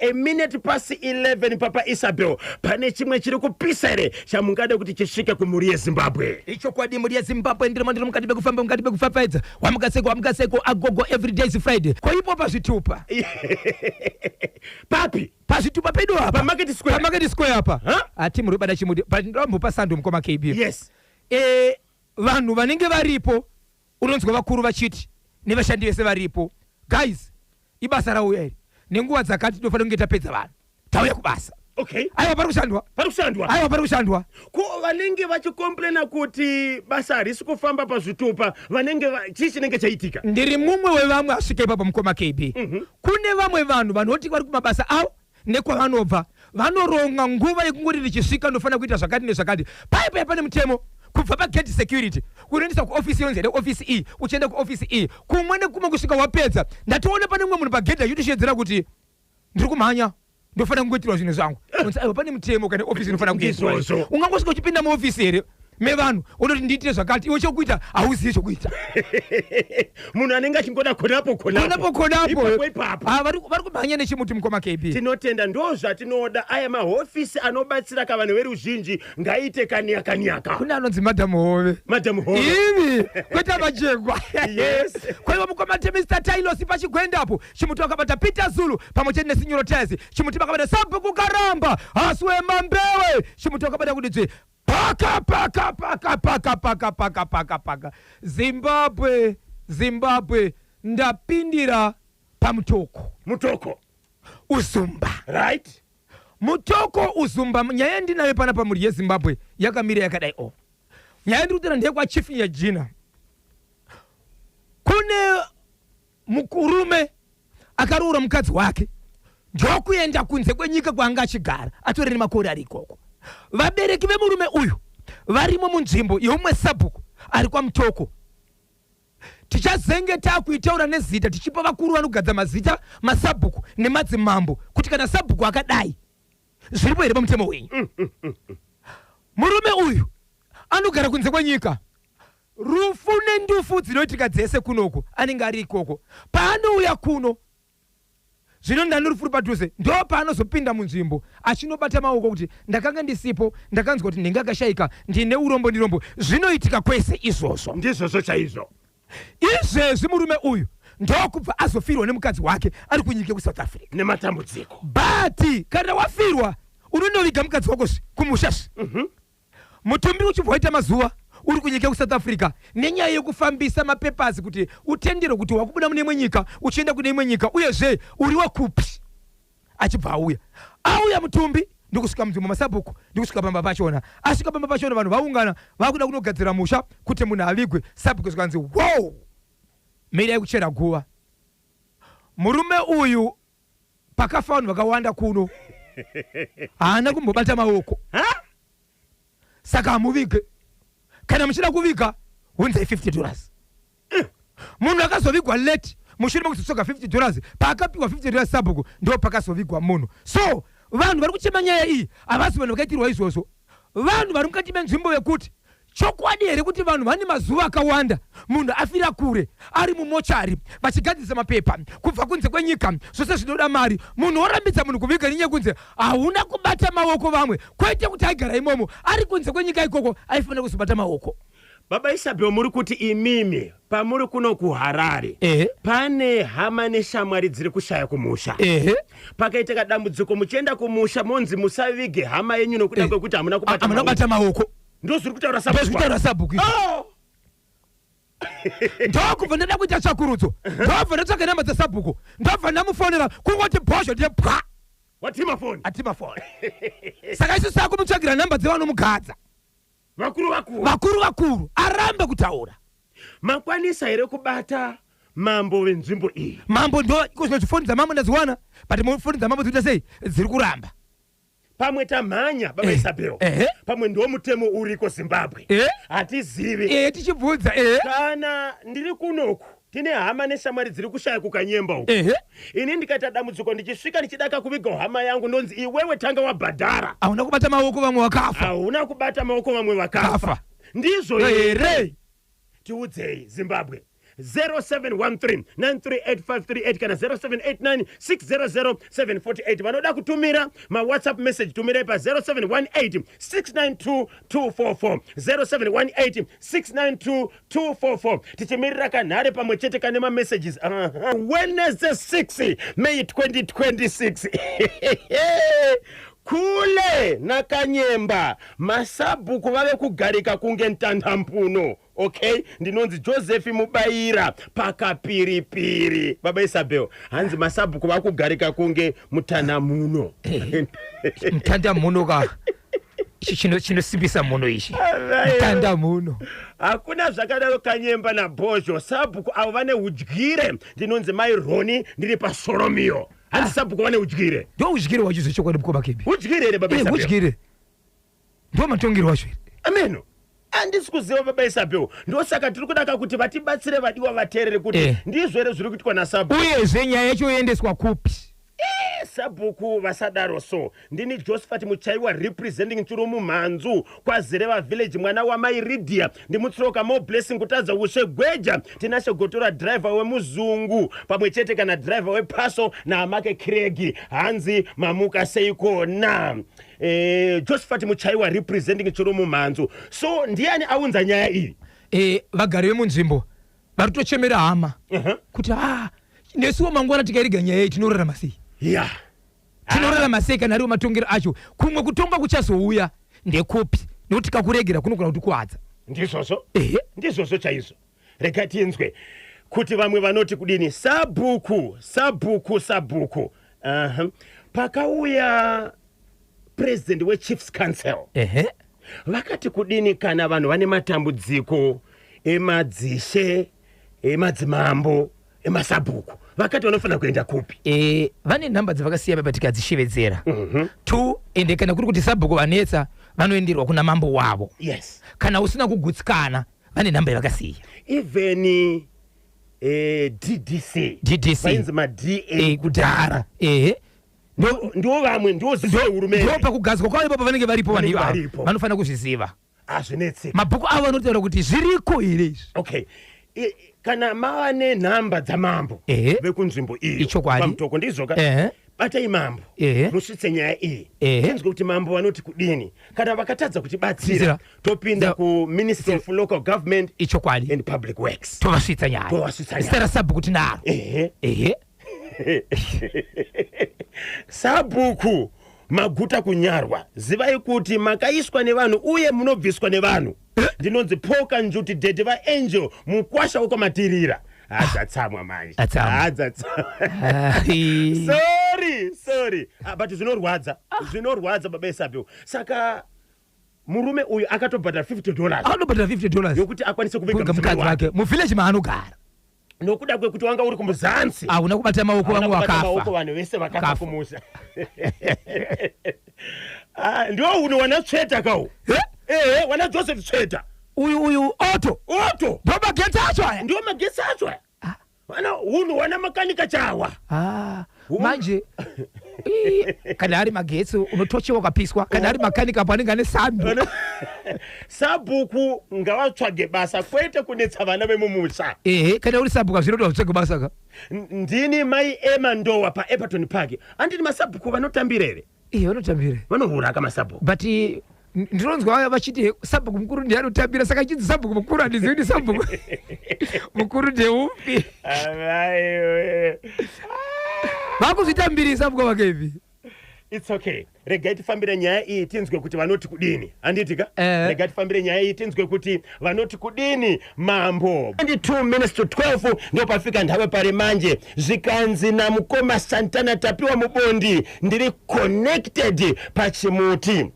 A minute past 11. Papa Isabel, pane chimwe chiri kupisa here chamungade kuti chisvike kumhuri yeZimbabwe? Ichokwadi, mhuri yeZimbabwe, ndirimo, ndiri mukati mekufamba, mukati mekupfapfaidza. Wamuka seko, wamuka seko, agogo. Every day is Friday. Koipo pazvitupa? Papi? Pazvitupa pedu apa. PaMarket Square. PaMarket Square apa. Huh? Ati muri kubata chimuti, but ndombopa sando mukoma KB. Yes. Vanhu vanenge varipo, unonzwa vakuru vachiti nevashandi vese varipo, "Guys, ibasa rauya iri nenguva dzakati, tinofanira kunge tapedza vanhu, tauya kubasa." Aiwa, pari kushandwa. Pari kushandwa. Aiwa, pari kushandwa. Ko vanenge vachicomplaina kuti basa harisi kufamba pazvitupa, vanenge chii chinenge chaitika? Ndiri mumwe wevamwe asvika ipapo, mukoma KB. Kune vamwe vanhu vanoti vari kumabasa avo nekwavanobva, vanoronga nguva yekungoti ndichisvika ndofanira kuita zvakati nezvakati. Paipai pane mutemo kubva pagate security kunoendesa kuofisi yonzi ende ofisi iyi, uchienda kuofisi iyi, kumwe nekumwe, kusvika wapedza. Ndatoona pane mumwe munhu pagedhi achitoshedzera kuti, "Ndiri kumhanya, ndofanira kungoitirwa zvinhu zvangu." Unzi, "Aiwa, pane mutemo kana ofisi inofanira kuitwa." Ndizvozvo. Ungangosvika uchipinda muofisi here mevanhu, unoti ndiitire zvakati, iwe chokuita hauzivi chokuita? Munhu anenge achingoda konapo. Konapo konapo. Ipapo ipapo. Ah, vari kumhanya nechimuti, mukoma KB. Tinotenda, ndo zvatinoda. Aya mahofisi anobatsira kavanhu veruzhinji ngaite kaniaka niaka. Kune anonzi Madam Hove. Madam Hove. Ivi kwete majegwa. Yes. Kwaiva mukoma Mr Tailos pachigwendapo, chimuti wakabata Peter Zulu pamwe chete nesinyoro Tires, chimuti vakabata Sabhuku Karamba Haswe Mambewe, chimuti wakabata kuti dzve paka paka paka paka paka paka paka paka. Zimbabwe, Zimbabwe, ndapindira paMutoko. Mutoko. Uzumba. Mutoko Uzumba. Nyaya yandinayo pana pamhuri yeZimbabwe yakamira yakadai o. Nyaya yandiri kutaura ndeyekwaChief Nyajina. Kune mukurume akaroora mukadzi wake, ndokuenda kunze kwenyika kwaanga achigara, atori nemakore ari ikoko. Vabereki vemurume uyu varimo munzvimbo yeumwe sabhuku ari kwaMutoko. Tichazenge taakuitaura nezita, tichipa vakuru vanogadza mazita masabhuku nemadzimambo kuti kana sabhuku akadai, zviripo here pamutemo wenyu? Murume uyu anogara kunze kwenyika. Rufu nendufu dzinoitika dzese kunoku, anenge ari ikoko. Paanouya kuno zvino, ndani rufu ruri padhuze, ndo paanozopinda munzvimbo achinobata maoko kuti, "Ndakanga ndisipo, ndakanzwa kuti nhingi akashayika, ndine urombo, ndirombo." Zvinoitika kwese izvozvo. Ndizvozvo chaizvo. Izvezvi murume uyu ndokubva azofirwa nemukadzi wake ari kunyika yekuSouth Africa. Nematambudziko. But kana wafirwa, unonoviga mukadzi wako zvi kumusha zvi, mutumbi uchibva waita mazuva uri kunyika yekuSouth Africa nenyaya yekufambisa mapapers kuti utenderwe kuti wakubuda mune imwe nyika uchienda kune imwe nyika, uyezve uri wakupi. Achibva auya, auya mutumbi ndikusvika munzvimbo masabhuku, ndikusvika pamba pachona. Asvika pamba pachona, vanhu vaungana, vakuda kunogadzira musha kuti munhu avigwe. Sabhuku zvikanzi, "Wow, mirai kuchera guva. Murume uyu pakafa vanhu vakawanda kuno haana kumbobata maoko, saka hamuvige. Kana muchida kuviga, hunzai $50." Munhu akazovigwa late mushure mekuzotsvaga $50. Paakapiwa $50 sabhuku, ndo pakazovigwa munhu. So vanhu vari kuchema nyaya iyi havasi vanhu vakaitirwa izvozvo, vanhu vari mukati menzvimbo yekuti chokwadi here kuti vanhu vane mazuva akawanda munhu afira kure ari mumochari, vachigadzirisa mapepa kubva kunze kwenyika, zvose zvinoda mari, munhu orambidza munhu kuviga nenyaya yekunze hauna kubata maoko vamwe? Kwete kuti aigara imomo, ari kunze kwenyika ikoko, aifanira kuzobata maoko. Baba Isabel, muri kuti imimi pamuri kuno kuHarare, pane hama neshamwari dziri kushaya kumusha. Pakaitika dambudziko, muchienda kumusha, monzi musavige hama yenyu nokuda kwekuti hamuna kubata hamuna kubata maoko. Ndo zviri kutaura ndozviri sabhuku. Kutaura sabhuku izvi. Oh! Ndokubva ndada kuita tsvakurudzo, ndobva ndatsvaga namba dzasabhuku, ndobva ndamufonera. Kungoti bhozho, ndiye bwa. Watima foni. Atima foni. Saka isu sakumutsvagira namba dzevanomugadza. Vakuru vakuru. Vakuru vakuru, arambe kutaura. Makwanisa here kubata mambo venzvimbo iyi? Mambo ndo kozvino foni dzamambo ndadziwana, but foni dzamambo dzikuita sei? Dziri kuramba. Pamwe tamhanya, baba Isabel. Pamwe ndo mutemo uriko Zimbabwe. Hatizivi. Tichibvunza. Kana ndiri kunoku, tine hama neshamwari dziri kushaya kuKanyemba uku, ini ndikaita dambudziko, ndichisvika ndichidaka kuviga hama yangu, ndonzi, "Iwewe tanga wabhadhara." Hauna kubata maoko vamwe vakafa. Hauna kubata maoko vamwe vakafa. Kafa. Ndizvo here? Here? Tiudzei, Zimbabwe. 0713 938538 kana 0789 600 748. Vanoda kutumira mawhatsapp message, tumirai pa 0718 692 244, 0718 692 244. Tichimirira kanhare pamwe chete kane mamessages. Wednesday 6 May 2026, kule nakanyemba, masabhuku vave kugarika kunge ntandampuno. Okay, ndinonzi Joseph Mubayira pakapiripiri. Baba Isabel, hanzi masabhuku vakugarika kunge mutanhamuno. Mutandamuno ka, ichi chinosimbisa muno ichi, mutandamuno. Hakuna zvakadaro. Kanyemba nabhozho, sabhuku avo vane udyire. Ndinonzi Mai Roni, ndiri pasoromiyo. Hanzi sabhuku vane udyire. Ndo udyire wacho zvechokwadi, mukoma Kebi. Udyire here, baba Isabel? Udyire ndo matongero wacho here? Ameno, handisi kuziva, baba Isabel. Ndosaka tiri kudaka kuti vatibatsire, vadiwa vateerere, kuti ndizvo here zviri kuitwa nasabhuku? Uyezve nyaya yacho yoendeswa kupi? Sabhuku vasadaro. So ndini Josephat Muchaiwa, representing Chirumumhanzu kwaZereva village, mwana wamai Ridia. Ndimutsoka More Blessing kutadza ushe gweja. Tinashe Gotora, driver wemuzungu, pamwe chete kana driver wepaso naamake Cregi. Hanzi mamuka seikona? Josephat Muchaiwa representing Chirumumhanzu. So ndiani aunza nyaya iyi? Vagari vemunzvimbo vari kutochemera hama kuti nesuwo mangwana tikairiga nyaya iyi tinorarama sei? Tinorarama sei kana ariwo matongero acho? Kumwe kutonga kuchazouya ndekupi? Nekuti tikakuregera kunogona kutikuwadza. Ndizvozvo. Ehe. Ndizvozvo chaizvo. Rega tinzwe kuti vamwe vanoti kudini. Sabhuku, sabhuku, sabhuku. Pakauya president wechiefs council, vakati kudini kana vanhu vane matambudziko emadzishe, emadzimambo, emasabhuku? Vakati vanofanira kuenda kupi? Vane nhamba dzavakasiya papa, tikadzishevedzera two. Ende kana kuri kuti sabhuku vanetsa, vanoenderwa kuna mambo wavo. Kana usina kugutsikana, vane nhamba yavakasiya. Even DDC. DDC. Vainzi maDA kudhara, ehe. Ndo vamwe ndo ziso hurumende. Ndo pakugadzwa kwavo ipapo vanenge varipo vanhu Vanenge ivavo. Varipo. Vanofanira kuzviziva. Hazvinetseki. Mabhuku avo vanotaura kuti zviriko here izvi. Okay, kana mava nenhamba dzamambo vekunzvimbo iyo, Ichokwadi. pamutoko, ndizvoka? Batai mambo, musvitse nyaya iyi, tinzwe kuti mambo vanoti kudini. Kana vakatadza kutibatsira, Tsira. topinda kuMinistry of Local Government and Public Works. Tovasvitsa nyaya. Tovasvitsa nyaya. Zita rasabhuku tinaro. Ehe. Ehe. Sabhuku maguta kunyarwa, zivai kuti makaiswa nevanhu uye munobviswa nevanhu. Ndinonzi Poka Njuti, dhedhe vaAngel, mukwasha wekwamatirira. Hadzatsamwa manje. Atsamwa. Hadzatsamwa. Ai. Sorry, sorry. Ah, but zvinorwadza, zvinorwadza, baba Isabel. Saka murume uyu akatobhadhara $50 Akatobhadhara $50 yokuti akwanise kuviga kuviga mudzimai mukadzi wake. wake muvillage maanogara. Nokuda kwekuti wanga uri kumuzansi, Hauna kubata maoko, hauna vamwe kubata maoko, vakafa. vanhu vese vakafa Vakafa. kumusha. Ah, ndiwo uno wana Tsveta kawo. Ehe, wana Joseph Tsveta. Uyu oto. Oto. Ndo magetsi acho aya. Ndiwo magetsi acho aya. Wana unhu wana makanika chawa. Ah, manje kana ari magetsi unotochewa ukapiswa, kana ari makanika apo anenge ane sando. Sabhuku ngavatsvage basa, kwete kunetsa vana vemumusha. Ehe, kana uri sabhuku hazvinoti watsvage basa ka. Ndini Mai Ema Ndowa paEperton Park. Andini masabhuku vanotambira here? Iye, vanotambira. Vanohuraka masabhuku. But ndinonzwa vachiti sabhuku mukuru ndiye anotambira, saka chinzi sabhuku mukuru, handizivi kuti sabhuku mukuru ndeupi. Avaiwe. Vakuzvitambirisa mukoma Kevi. It's okay, regai tifambire nyaya iyi, tinzwe kuti vanoti kudini, handiti ka? Eh. Regai tifambire nyaya iyi, tinzwe kuti vanoti kudini mambo. 22 minutes to 12 ndo pafika ndave pari manje. Zvikanzi namukoma Santana Tapiwa Mubondi, ndiri connected pachimuti.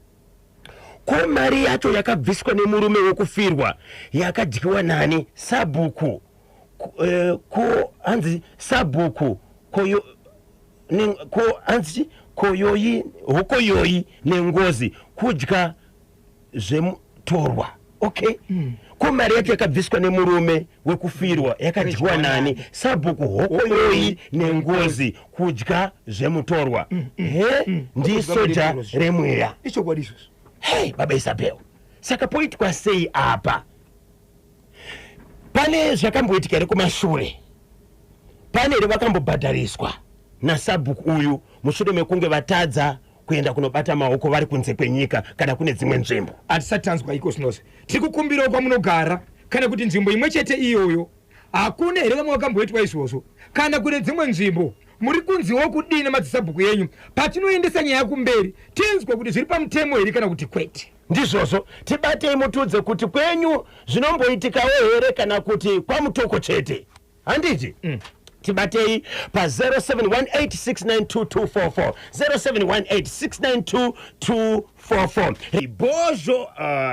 Ko mari yacho yakabviswa nemurume wekufirwa yakadyiwa nani? Sabhuku ko hanzi sabhuku koyo ko hanzi koyoyi hokoyoyi nengozi kudya zvemutorwa. Okay, ko mari yacho yakabviswa nemurume wekufirwa yakadyiwa nani? Sabhuku hokoyoyi nengozi kudya zvemutorwa. He, ndisoja remweya. Ichokwadi izvozvo. Hei, baba Isabel, saka poitwa sei apa? Pane zvakamboitika here kumashure? Pane here vakambobhadhariswa nasabhuku uyu mushure mekunge vatadza kuenda kunobata maoko vari kunze kwenyika kana kune dzimwe nzvimbo? Hatisati tanzwa iko zvinozvi. Tiri kukumbirawo kwamunogara kana kuti nzvimbo imwe chete iyoyo hakuna here vamwe vakamboitwa izvozvo kana kune dzimwe nzvimbo muri kunziwo kudii nemadzisabhuku enyu patinoendesa nyaya kumberi tinzwe kuti zviri pamutemo here kana kuti kwete. Ndizvozvo, tibatei mutiudze kuti kwenyu zvinomboitikawo here kana kuti kwaMutoko chete. Handiti? Tibatei pa 0718692244, 0718692244. Bhozho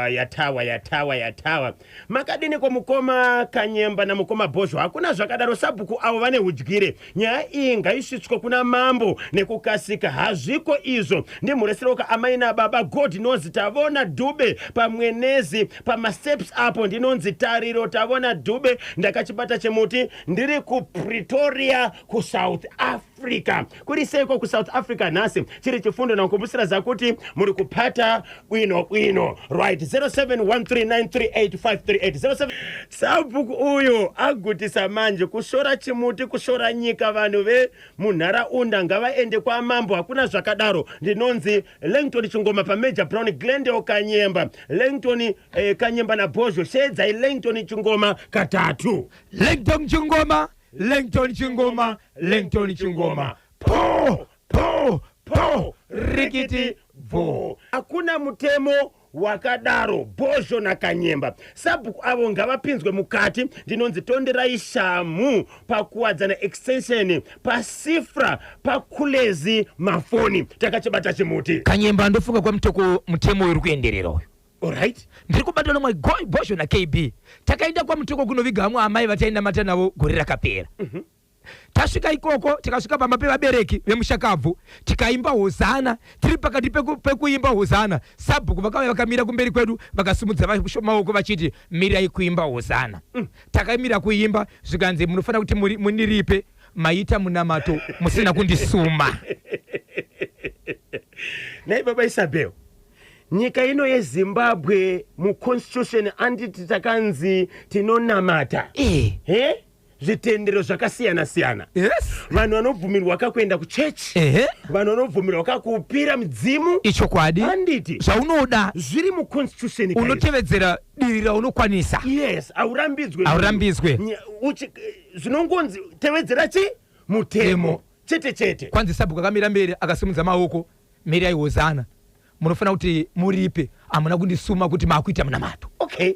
yatawa yatawa yatawa. Makadiniko mukoma Kanyemba namukoma Bhozho? Hakuna zvakadaro, sabhuku avo vane hudyire. Nyaya iyi ngaisvitswe kuna mambo nekukasika. Hazviko izvo. Ndimhuresiroka amai nababa God knows Tavona Dube paMwenezi pamasteps apo. Ndinonzi Tariro Tavona Dube, ndakachibata chimuti, ndiri kuPretoria kuSouth Africa. Kuri seiko kuSouth Africa nhasi? Chiri chifundo nakumbusira zakuti muri kupata bwino bwino. Right, 0713938538 07. Sabhuku uyo agutisa manje, kusvora chimuti, kusvora nyika. Vanhu vemunharaunda ngavaende kwamambo, hakuna zvakadaro. Ndinonzi Langton Chingoma paMajor Brown Glendale Kanyemba. Langton Kanyemba naBhozho, shedzai Langton Chingoma katatu. Langton Chingoma, Langton Chingoma, Langton Chingoma, po po po, rikiti bvo. Hakuna mutemo wakadaro, Bhozho naKanyemba. Sabhuku avo ngavapinzwe mukati. Ndinonzi Tonderai Shamu paKuwadzana Extension paSifra paKulezi Mafoni. Takachibata chimuti. Kanyemba, ndofunga kwaMutoko mutemo uri kuenderera uyu. Alright. Ndiri kubatwa nomwe Bhozho naKB. Takaenda kwaMutoko kunoviga vamwe amai vatainamata navo gore rakapera. Tasvika ikoko, tikasvika pamba pevabereki vemushakabvu, tikaimba hozana. Tiri pakati pekuimba hozana, sabhuku vakauya vakamira kumberi kwedu, vakasimudza maoko vachiti, "Mirai kuimba hozana." Takamira kuimba, zvikanzi, "Munofanira kuti muniripe, maita munamato musina kundisuma." Nhai baba Isabel, nyika ino yeZimbabwe, muconstitution anditi takanzi tinonamata? Eh. He, zvitendero zvakasiyana siyana. Vanhu vanobvumirwa kakuenda kuchechi. Vanhu vanobvumirwa kakupira mudzimu. Ichokwadi. Handiti? Zvaunoda. Zviri muconstitution kaizvo. Unotevedzera diri raunokwanisa. Yes, haurambidzwe. Haurambidzwe. Zvinongonzi tevedzera chi mutemo. Mutemo. Chete chete. Kwanzi sabhuku akamira mberi akasimudza maoko, "Mirai hozana, munofanira kuti muripe, hamuna kundisuma kuti maakuita munamato." Okay,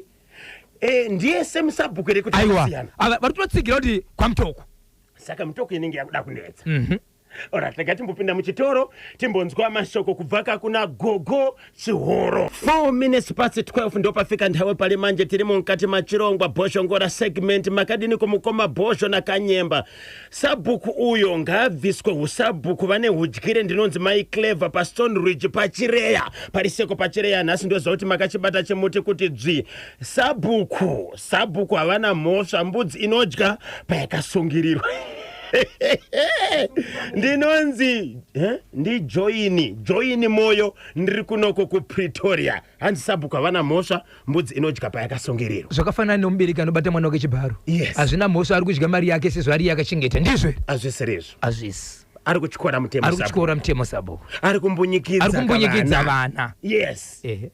ndiye semusabhuku here kuti Aiwa. akasiyana? Ava vari kutotsigira kuti kwaMutoko. Saka Mutoko inenge yakuda kunetsa. Alright, rega timbopinda muchitoro timbonzwa mashoko kubva kakuna Gogo Chihoro. 4 minutes past 12 ndopafika nthawi pali manje. Tiri mukati machirongwa Bhoshongora segment. Makadini kumukoma Bhozho naKanyemba? Sabhuku uyo ngaabviswe usabhuku, vane hudyire. Ndinonzi Mai Clever paStone Ridge paChireya. Pariseko paChireya nhasi, ndoziva kuti makachibata chimuti kuti dzvi. Sabhuku havana mhosva, mbudzi inodya payakasungirirwa. Ndinonzi ndiJoini Joini Moyo, ndiri kunoko kuPretoria. Hanzi sabhuku havana mhosva, mbudzi inodya payakasungirirwa. Zvakafanana nemubereki anobata mwana wake chibharo. Yes. Hazvina mhosva, ari kudya mari yake sezvo ari iye akachengeta, ndizvo here? Hazvisirizvo. Hazvisi. Ari kutyora mutemo. Ari sabhuku. Kutyora mutemo sabhuku. Ari kumbunyikidza. Ari kumbunyikidza vana. vana. Yes. Ehe.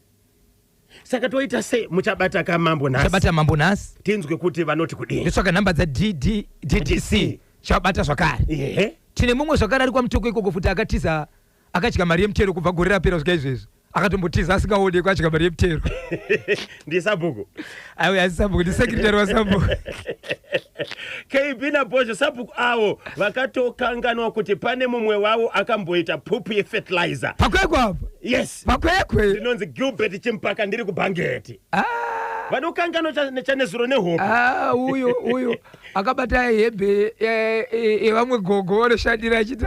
Saka toita sei? Muchabata kamambo nhasi? Chabata mambo nhasi. Tinzwe kuti vanoti kudini. Ndotsvaka nhamba dzaDD DDC, chabata zvakare. Tine mumwe zvakare ari kwaMutoko ikoko futi akatiza, akadya mari yemutero kubva gore rapera kusvika izvezvi. Akatombotiza asingaonekwi, adya mari yemutero. Ndisabhuku? Aiwa, asi sabhuku ndisecretary wasabhuku. KB naBhozho, sabhuku avo vakatokanganwa kuti pane mumwe wavo akamboita pupu yefertilizer. PaKwekwe apo. Yes. PaKwekwe. Ndinonzi Gilbert Chimpaka, ndiri kuBhangeti. Ah. Vanokanganwa chanezuro nehope. Ah, uyo akabata hembe yevamwe gogo vanoshandira achiti,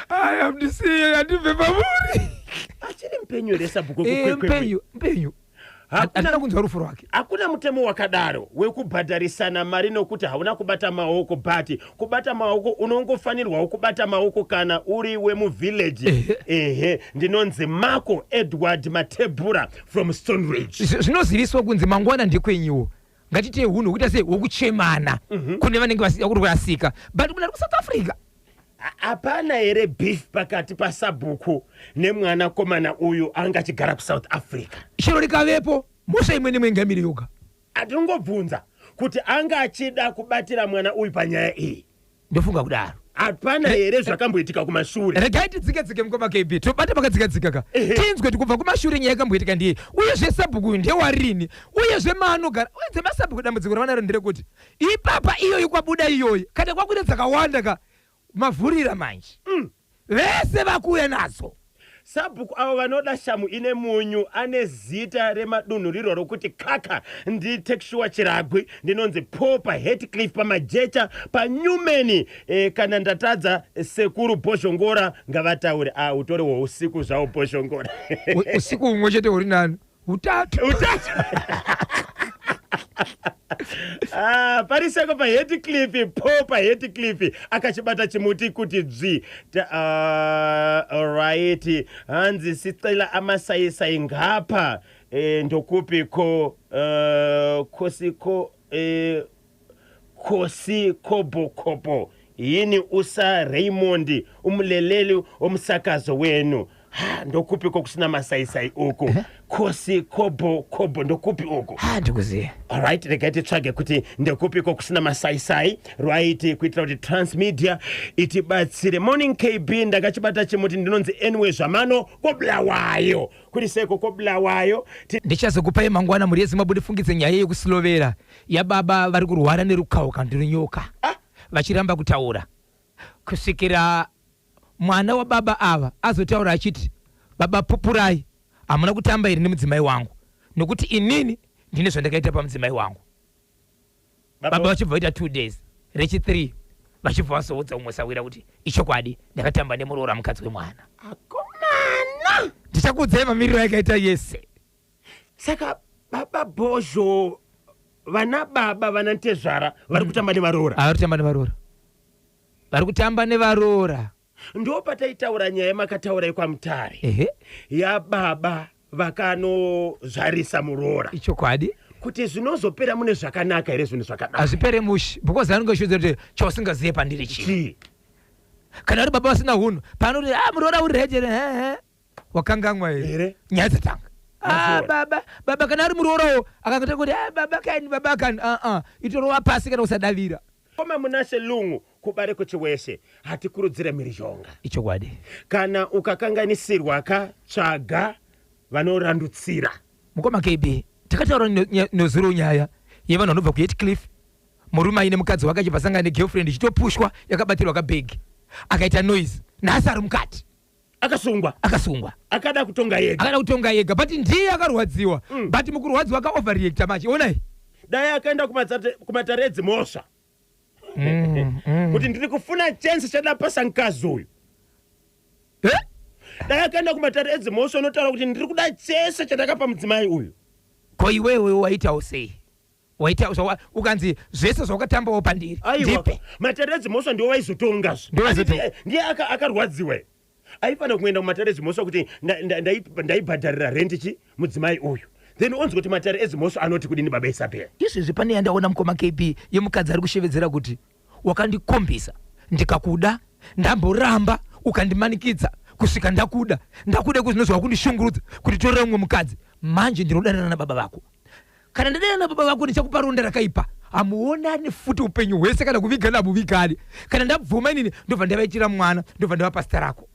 "Aya mndisiye, handibve pamuri." Achiri mupenyu here sabhuku wekuKwekwe? Mupenyu, mupenyu. Hatina kunzwa rufu rwake. Hakuna mutemo wakadaro wekubhadharisana mari nokuti hauna kubata maoko, but kubata maoko unongofanirwawo kubata maoko kana uri wemuvillage. Ehe, ndinonzi Marco Edward Matebura from Stone Ridge. Zvinoziviswa kunzi mangwana ndekwenyiwo. Ngatiitei hunhu hwekuita sei, hwokuchemana kune vanenge kurasika, but munhu ari kuSouth Africa. Hapana here beef pakati pasabhuku nemwanakomana uyu anga achigara kuSouth Africa? Chero rikavepo, mhosva imwe nemwe ingamire yoga. Atingobvunza kuti anga achida kubatira mwana uyu panyaya iyi. Ndofunga kudaro. Hapana here zvakamboitika kumashure? Regai tidzike dzike, mukoma KB, tobata pakadzika dzika ka, tinzwe kuti kubva kumashure nyaya yakamboitika ndiye. Uyezve sabhuku uyu ndewarini? Uyezve maanogara? Uye dzemasabhuku, dambudziko ravanaro nderekuti ipapa iyoyi kwabuda iyoyi, kana kwakuita dzakawanda ka, mavhurira manje, vese vakuuya nadzo. Sabhuku avo vanoda shamu ine munyu. Ane zita remadunhurirwa rokuti kaka. Nditekishuwa Chiragwi, ndinonzi Po paHatcliff, pamajecha paNewman. Kana ndatadza, sekuru Bhozhongora ngavataure. A, utori hweusiku zvawo, Bhozhongora. Usiku humwe chete huri nani, utatu. Utatu. Ah, pariseko paHatcliff, Po paHatcliff, akachibata chimuti kuti dzvi. Alright, hanzi sicela amasaisai ngapha. Ndokupi ko kosiko kosi kobo kobo yini usa Raymond, umleleli womsakazo wenu. Ha, ndokupi ko kusina masaisai uku? Kosi kobo kobo, ndokupi uku? Ha, ndikuziva. Alright, regai titsvage kuti ndekupiko kusina masaisai, right, kuitira kuti Transmedia itibatsire. Morning KB, ndakachibata chimuti. Ndinonzi Anyway Zvamano, koBulawayo. Kuri seko koBulawayo? Ndichazokupai mangwana, mhuri yeZimbabwe. Ndifungidze nyaya yekuSlovera yababa vari kurwara nerukawo kana runyoka. Ah. Vachiramba kutaura kusvikira mwana wababa ava azotaura achiti, "Baba, pupurai, hamuna kutamba here nemudzimai wangu? Nokuti inini ndine zvandakaita pamudzimai wangu." Baba vachibva vaita 2 days, rechi3 vachibva vazoudza umwe sawira kuti, "Ichokwadi, ndakatamba nemuroora mukadzi wemwana." Akomana. Ndichakuudzai mamiriro akaita yese. Saka baba Bhozho, vana baba, vana tezvara vari kutamba nevaroora? Vari kutamba nevaroora, vari kutamba nevaroora. Ndo pataitaura nyaya yamakataura yekwaMutare, yababa vakanozvarisa muroora. Ichokwadi. Kuti zvinozopera mune zvakanaka here zvinhu zvakadai? Hazvipere mushi, because anenge achiudza kuti chausingaziye pandiri chii. Chii? Kana uri baba vasina hunhu, panoti, "Ah, muroora uri right here?" "Ehe." Wakangamwa here? Here? Nyaya dzatanga. Ah, Mazviona. Baba, baba, kana ari muroораwo akangota kuti, "Ah, baba kani, baba kani," aa, itorova pasi kana kusadavira. Koma Munashe Lungu kubare kuChiweshe, hatikurudzire mhirizhonga. Ichokwadi. Kana ukakanganisirwa ka, tsvaga vanorandutsira. Mukoma KB, takataura nozuro nyaya yevanhu vanobva kuHatcliff, murume aine mukadzi wake achibva sangana negirlfriend ichitopushwa yakabatirwa kabhegi, akaita noise, nhasi ari mukati. Akasungwa. Akasungwa. Akada kutonga yega. Akada kutonga yega, but ndiye akarwadziwa. But mukurwadziwa akaoverreacta manje, onai. Dai akaenda kumatare edzimhosva kuti, "Ndiri kufuna chance chada pasa mukadzi uyu." Eh? Dai akaenda kumatare edzimhosva, unotaura kuti, "Ndiri kuda chese chandakapa mudzimai uyu." Ko iwewe waitawo sei? Waita ukanzi zvese zvawakatambawo pandiri Aiwa. ndipe. Matare edzimhosva ndiwo vaizotongazve. Ndiwo vaizotonga. Ndiye akarwadziwa, aifanira kuenda kumatare edzimhosva kuti, "Ndaibhadharira rent chi mudzimai uyu." Then onzi kuti matare edzimhosva anoti kudini, baba Isabel? Izvezvi pane yandaona, mukoma KB, yemukadzi ari kushevedzera kuti, "Wakandikombisa ndikakuda, ndamboramba, ukandimanikidza kusvika ndakuda. Ndakuda kuzvinozwa wakundishungurudza kuti torera mumwe mukadzi. Manje ndinodanana nababa vako. Kana ndadanana nababa vako, ndichakupa ronda rakaipa, hamuonani futi upenyu hwese, kana kuvigana hamuvigani. Kana ndabvuma inini, ndobva ndavaitira mwana, ndobva ndava pasita rako."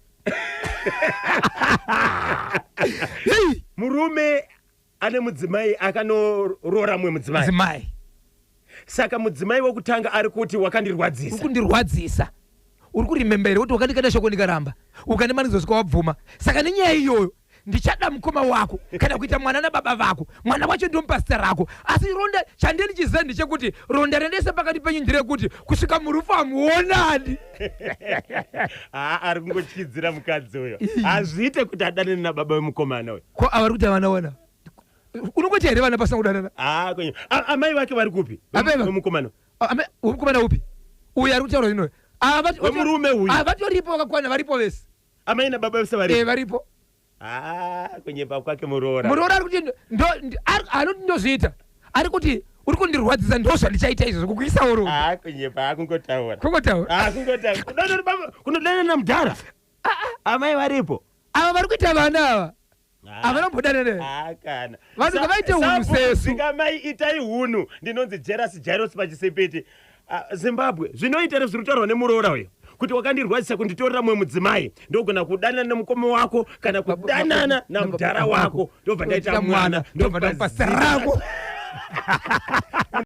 Hey! Murume ane mudzimai akanoroora mumwe mudzimai. Mudzimai. Saka mudzimai wekutanga ari kuti, "Uri "Wakandirwadzisa." Kundirwadzisa. Uri kurimemba here kuti wakandikanda shoko ndikaramba, ukandimanikidza kusvika wabvuma? Saka nenyaya iyoyo ndichada mukoma wako kana kuita mwana nababa vako. Mwana wacho ndomupa zita rako. Asi ronda chandeni chiziva ndechekuti ronda rendese pakati penyu nderekuti kusvika murufu hamuonani." Haa, ari kungotyidzira mukadzi uyo. Hazviite kuti adanane nababa vemukomana uyo. Ko avari kuti havana wana, unongoti here vana pasina kudanana? Haa, amai vake vari kupi? Amai Vemukomana. Wemukomana upi uyu ari kutaura ino? Wemurume uyu. Vatoripo, vakakwana, varipo vese. Amai nababa vese varipo? Varipo. Haa, kunyepa kwake muroora. Muroora ari kuti anoti ndozviita, ari kuti. Uri kundirwadzisa, ndo zvandichaita izvozvo, kukuisa urombo. Ah, kunyepa, akungotaura. Kungotaura. Akungotaura. Kunodanana namudhara, amai varipo. Ava vari kuita vana ava havana kumbodanana. Ah, kana. Vanhu ngavaite hunhu sesu. Dzikamai, itai hunhu. Ndinonzi Jeras Jairos pachisipiti. Ah, Zimbabwe, zvinoita here zviri kutaurwa nemuroora uyo kuti wakandirwadzisa kunditorera mumwe mudzimai, ndogona kudanana nemukoma wako kana kudanana namudhara wako, ndobva ndaita mwana, ndobva ndakupa zita rako?